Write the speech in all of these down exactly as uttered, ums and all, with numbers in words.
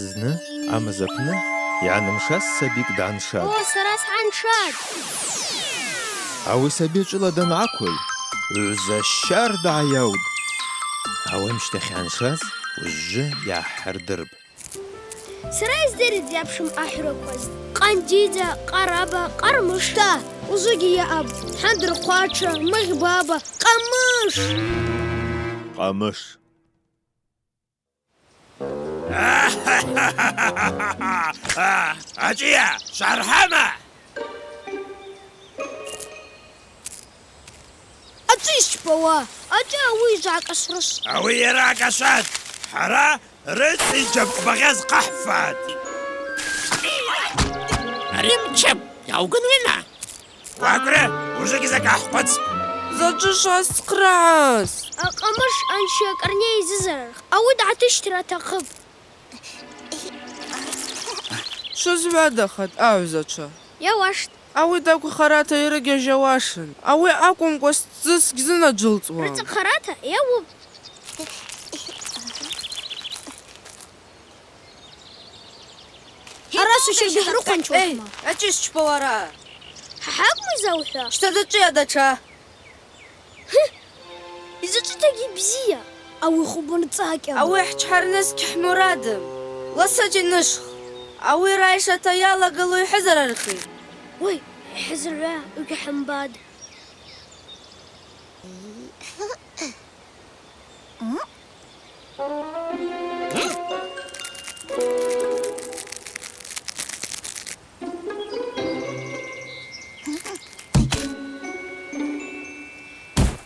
Зны амыз апны йгӏанымшаз сабикӏ дгӏаншатӏ. О, сара сгӏаншатӏ! Ауи саби чӏвыла дангӏаквыл, гӏвза щардагӏа йаутӏ. Ауи амщтахь йгӏаншаз уыжвжвы йгӏахӏырдырпӏ. Сара йыздыритӏ йапшым ахӏвракваз. Къандида, Къараба, Къармыш. Та, ужвыгьи йаъапӏ. Хӏандырхъвача, Мыгъбаба, Къамыш. Къамыш. Ачӏия, швархӏама? Ачӏи йсчпауа, ачӏи ауи йжвакӏашврышв. Ауи йара акӏашватӏ, хӏара рыцӏа йджьапӏкъ багъьаз хъахӏфатӏ. Ари мчыпӏ, йаугвынгӏвыма? Уакӏвра, ужвыгьи закӏ гьхъвыцпӏ. Зачӏвыш ацхърагӏаз? Акъамыш анчи акӏарней йзызарархпӏ. Ауи дгӏатыщтра атахъыпӏ. Швызгӏвадахатӏ, агӏвзачва. Йауаштӏ. Ауи тӏакӏв хъарата йрыгьажьауашын. Ауи акӏвымкӏва сдзы сгьзынаджвылцӏуам. Рыцӏа хъарата йаууапӏ. Араса щыргьи хӏрыхъванчуашма? Эй, ачӏи йсчпауа араъа? Хӏа хӏакӏвма йзаухӏва? Щта зачӏвыйа датша? Хы! Йзачӏвытагьи бзия, ауи хвба мырцӏакӏьама. Ауи хӏчхӏарныс гьхӏмурадым. Ласачӏи нышвх. Ауи райшата йалагылу йхӏызарархитӏ. Уай, йхӏызаргӏвуа угьахӏымбатӏ.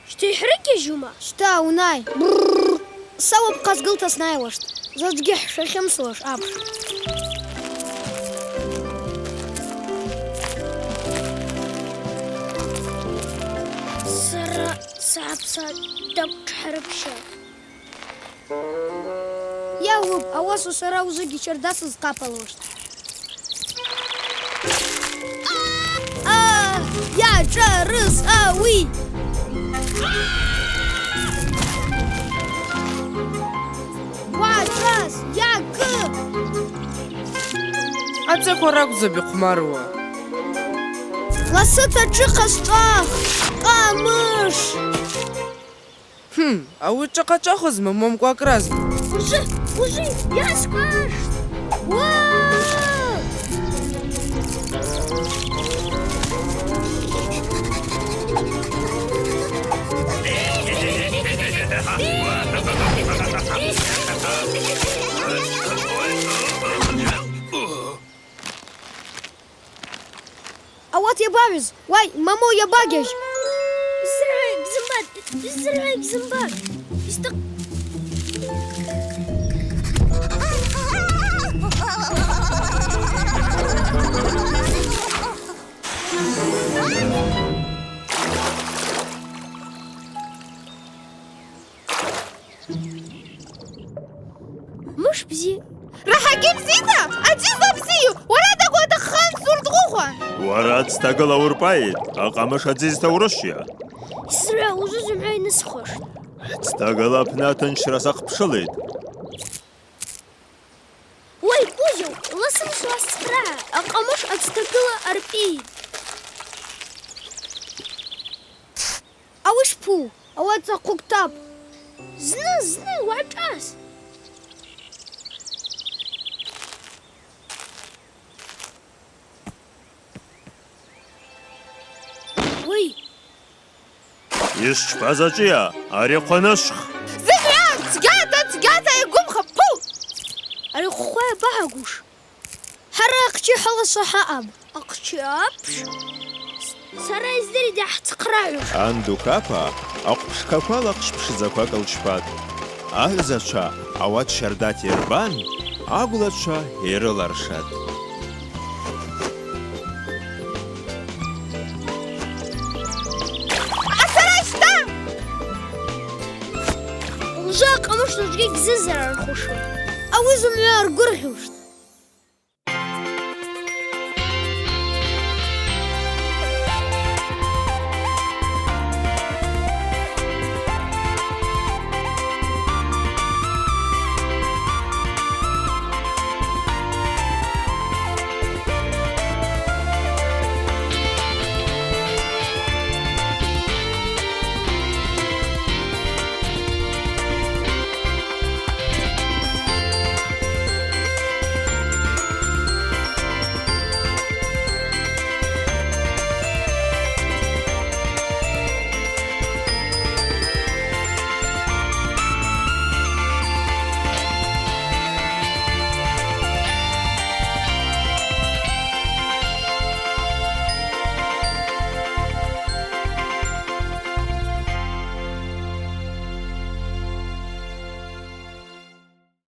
Щта йхӏрыгьажьума? Щта, унай. Бррр. Са уапӏ хъазгылта снайуаштӏ. Заджвгьи хӏшахымсуаш апш. Сара сапса тӏакӏв тшхӏарыпща. Йаууапӏ, ауаса сара ужвыгьи щарда сызхъапалуаштӏ. А, йачӏварыс ауи! Уачӏваз, йакӏы! Ацӏаква ракӏвзапӏ йхъвмаруа. Ласыта тшы хъасчӏвах, Къамыш! Хм, ауи чӏвахъачӏвахызма, момкӏва акӏразма? Ужвы, ужвы, йаскӏуаштӏ! Уа! Ауат йабагӏвыз? Уай, мамо, йабагьажь! Зрагь зымбатӏ, зрагь зымбатӏ. Исты- Мыш бзи. Рахӏагьи бзита, адзиз абзийу, уара дакӏвадахъхан сурдгъухъван. Уара ацтагыла урпӏайитӏ, акъамыш адзизта урышвйа. Сра ужвы зымгӏва йнысхуаштӏ. Ацтагыла апны атынчра сахъпшылитӏ. Уай, Кузьу, ласымшваз сцхърагӏа, акъамыш ацтагыла арпӏийитӏ. Ауи шпу, ауи ацӏахъвы квтапӏ. Зны, зны, уашӏас. Уай. Йшчпаз ачӏвыйа, ари хъвы нышвх. Зымгӏва, цгьата, цгьата йгвымхапӏ, пу! Ари хъвы йабагӏагуш. Хӏара ахъчи хӏаласа хӏаъапӏ. Ахъчи апш? Сара йыздыритӏ йгьхъцӏхърагӏуш. Анду Капа ахъвпшкваквала хъвшпшдзаква кӏылчпатӏ. Агӏвзачва ауат щардата йырбан, агвлачва йрыларшатӏ. Асарашта! Лжа къамыш лыжги гьзызарархушым. Ауи зымгӏва аргвыргъьуштӏ.